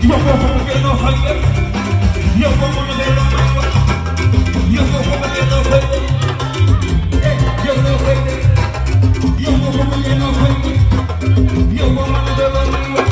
Yo como que no soy él. Yo como que no soy él. Yo como que no soy él. Yo no soy él. Yo como que no soy él. Yo como que no soy él.